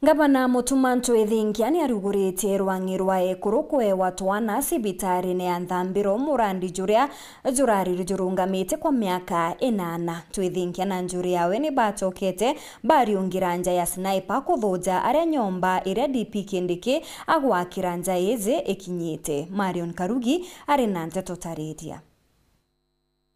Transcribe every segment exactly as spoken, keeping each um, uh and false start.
Ngavana Mutuma M'Ethingia niaruguritie rwang'i rwa ekuru kwewa twana cibitarine ya Nthambiro, murandi juria jurari jurungamite kwa miaka inana. M'Ethingia na njuri yawe ni bacokete bariungira nja ya Sniper kuthuja aria nyomba iria D P Kindiki agwakira nja iji ikinyite. Marion Karugi ari na nteto tariria.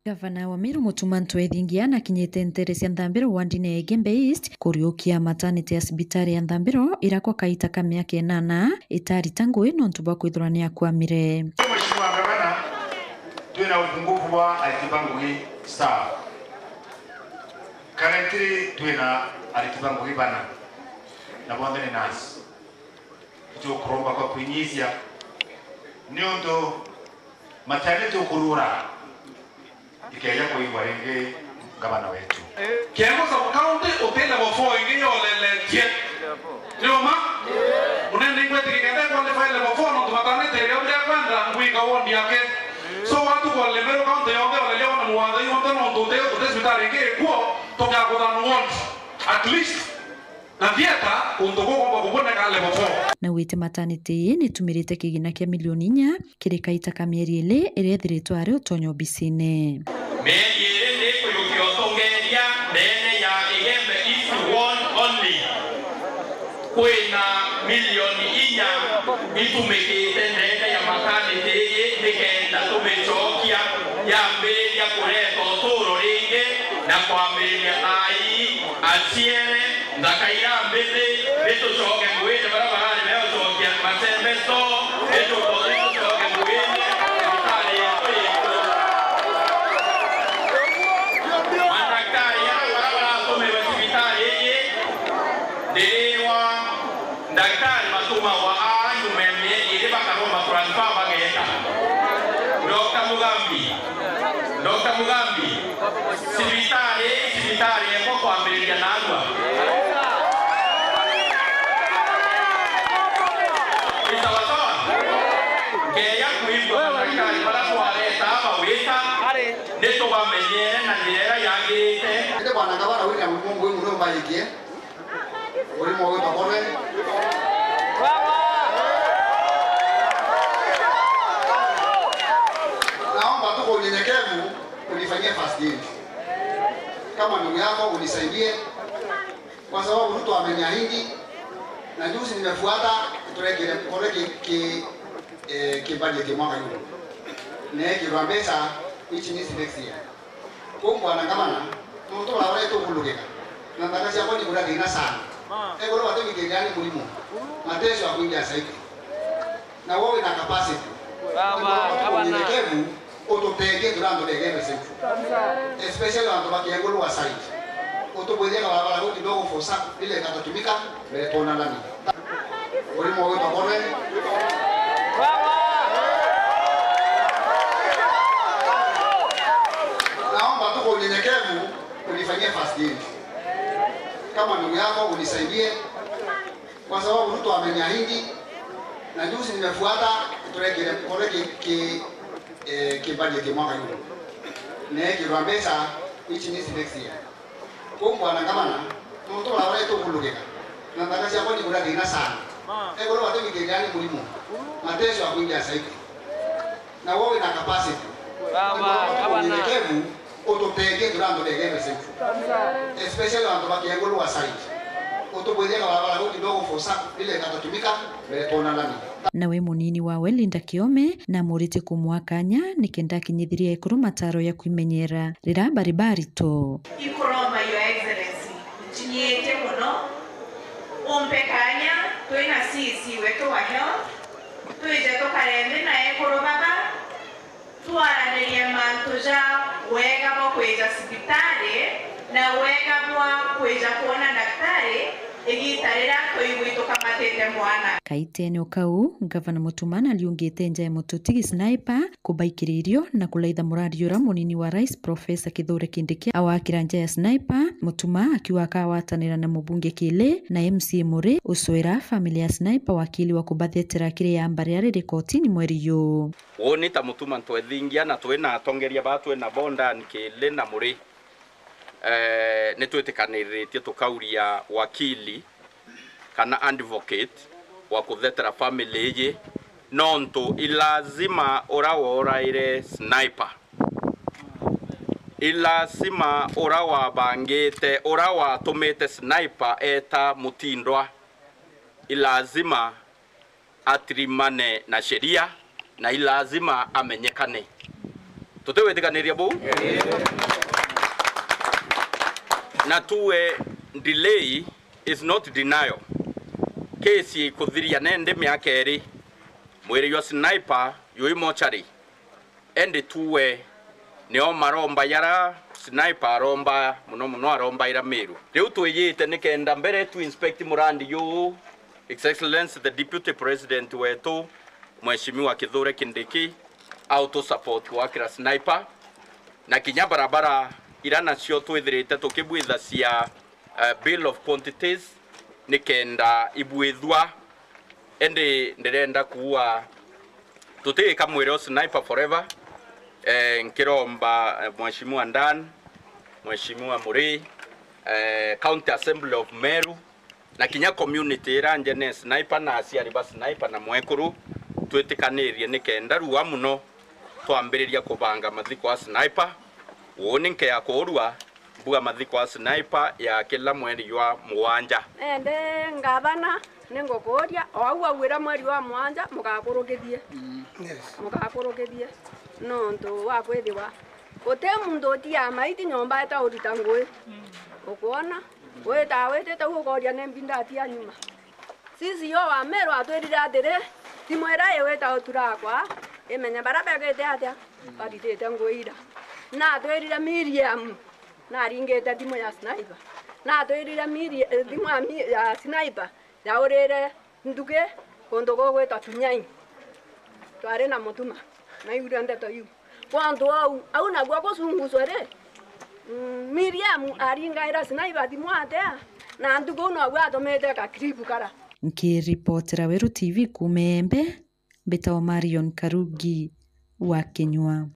Gavana wa Meru Mutuma M'Ethingia nakinyite ntere cia Nthambiro wardine ya Igembe East kuriukia maternity ya cibitari ya Nthambiro irakwa kaita ka miaka inana itarita ngugi nontu bwa kwithirwa ni akwamire. Mheshimiwa Gavana, twina upungufu wa ariti ba ngugi staff. Currently twina ariti ba ngugi bana, na bonthe ni nurse. Itukuromba kwa kwinyisia, niuntu maternity ukurura ikeja kuigwa ringi, ngavana wetu. Kiambu sub county uti level four ingi yoleletie. Ni uma? Munene ingwetikikete qualify level four nontu maternity iria uria kwenda ngwika ward yake. So watu kwa Meru county yonthe olelia wana muwatha yonthe nontu uti, uti cibitari ingi ikuo, tukiakuthana ward at least. Na theatre, untu gugomba kuboneka level four. Naugite maternity ii nitumirite kigina kia milioni inya kiri kaita ka mieri iri iria ithiritwe ari utonya obisine. Mieri iri ni ikuyukia utongeria ndeene ya Igembe East Ward only. Kwina milioni inya itumikite ndeene ya maternity ii nikenda tumicokia yambiriria kureta uturo ringi na kwambiriria thaa ii. Aciere, nthaka iria mbithi, nitucoke nguine baria barari beocokia matembe to, nitucoke, nitucoke nguine, cibitari yetu yitu. Mandagitari aria baria baratumirwe cibitari iji, ndiriwa ndagitari batumagwa aa nyuma ya mieri iri bakaromba transfer bageeta. Doctor Mugambi, Doctor Mugambi, cibitari, cibitari yekwa kwambiriria narua. Ni sawa sawa? Nkeya kwigua mandagitari baria twareta bawita, nitubamenyere na njira iria yagirite. Indi bwana ngavana William Mungui muno mbayikie. Murimo ugwitwa corona. Naomba tu kwa unyenyekevu unifanyie first aid. Kama ndugu yako unisaidie. Kwa sababu Ruto ameniahidi, na juzi nimefuata, turekire, kore ki, ki, eh, ki budget ya mwaka juu. Nekirwa mbeca, which means next year. Kou bwana ngavana, nontu baria tukulugika, na nthaka ciakwa ni kuria thina sana. Ekuru bati wikirira ni murimo, mateso ya kuingia zaidi. Na wewe wina capacity. Baba, ngavana. Unyenyekevu, ututeithie turi antu begere zaidi. Especially antu ba Kiengulu wa side. Utubwithie kabarabara gau kidogo for sa, vile katatumika, mbere tuona lami. Murimo ugwitwa corona. Naomba tu kwa unyenyekevu unifanyie first aid. Kama ndugu yako unisaidie, kwa sababu Ruto ameniahidi, na juzi nimefuata, turekire, kore ki, ki, eh, ki budget ya mwaka juu. Nekirwa mbeca, which means next year. Kou bwana ngavana, nontu baria tukulugika, na nthaka ciakwa ni kuria thina sana. Ekuru bati wikirira ni murimo, mateso ya kuingia zaidi. Na wewe wina capacity. Baba, ngavana. Unyenyekevu, ututeithie turi antu begere zaidi. Especially antu ba Kiengulu wa side. Utubwithie kabarabara gau kidogo for sa, vile katatumika, mbere tuona lami. Nawe munini wawe Linda Kiome namuritie kumwa kanya nikenda akinyithirie ekuru mataro ya kwimenyera riria bari barito. Inkuromba, Your Excellency, ncinyiitie mono, umpe kanya twina C E C wetu wa health, twije tukare nthi na ekuru baba, twaranirie mantu ja wega bwa kwija cibitari na wega bwa kwija kwona ndaktari igiita riria twaigua itukamatite mwana. Kaitene o kau, Ngavana Mutuma nariungite nja ya mututigi Sniper kubaikira irio na kulaitha murari uria munini wa Rais Professor Kithure Kindiki awakira nja ya Sniper, Mutuma akiuga akagwatanira na mubunge Kili na M C A Muri ucwira family ya Sniper wakili wa kubathetera kiri yamba riria riri kotini mweri yu. Uuni ta Mutuma M'Ethingia na twina atongeria baa twina bo ndani Kili na Muri, eh, nitwitikaniritie tukauria wakili kana advocate wa kuthetera family iji, nontu ilazima ura woraire Sniper, ilazima ura wabangite, ura watumite Sniper eta Mutindwa, ilazima atirimane na sheria na ilazima amenyekane. Tutiwitikaniria buu? Na tuwe delay is not denial. Kesi ikuthiria nendi miaka iri, mwiri jwa Sniper jwi mochari. Endi tuwe nio maromba jara Sniper aromba, muno muno aromba ira Meru. Riu twijite nikenda mbere tu inspect murandi juu, His Excellency the Deputy President wetu, Mheshimiwa Kithure Kindiki, auto support gwakira Sniper, na kinya barabara ira nacio twithirite tukibwitha cia, eh, bill of quantities, nikenda ibwithua. Endi ndirenda kuua, tutigika mwiri o Sniper forever. Eh, nkiromba, eh, Mheshimiwa Dan, Mheshimiwa Murray, eh, County Assembly of Meru, na kinya community ira njene Sniper na aciari ba Sniper na mwekuru, twitikanirie nikenda rua muno twambiriria kubanga mathiko a Sniper. Uuni nkea kuurua, mbuga mathiko a Sniper ya kila mweri jwa mugwanja. Ende ngavana, ningukuuria, o au augire mweri wa mugwanja, mugakurukithie. Yes. Mugakurukithie. Nontu wa kwithiwa guti muntu utiaa maiti nyomba eta urita ngui. Ukwona? Witaa witite u ukoria ni mbi ndatia nyuma. Sisi yo wa Meru atwirire atiri, thimu ira iwita uturakwa, imenye baria begite atia, baritite ngui ira. Na atwirire Miriam, naringite thimu ya Sniper. Na atwirire Miri-, eh, thimu ya Mi-, ya Sniper, yaurire nthuki kuntu gugwitwa Tunyai. Twari na Mutuma, naigwire ndeto iu. Kwantu au, au naguo gucungucwa ri, mm, Miriam aringaira Sniper thimu atia, na nthuki u noguo atumite gakiribu kara. Nkiripotera Weru T V kuuma Embe, mbitagwa Marion Karugi wa Kinyua.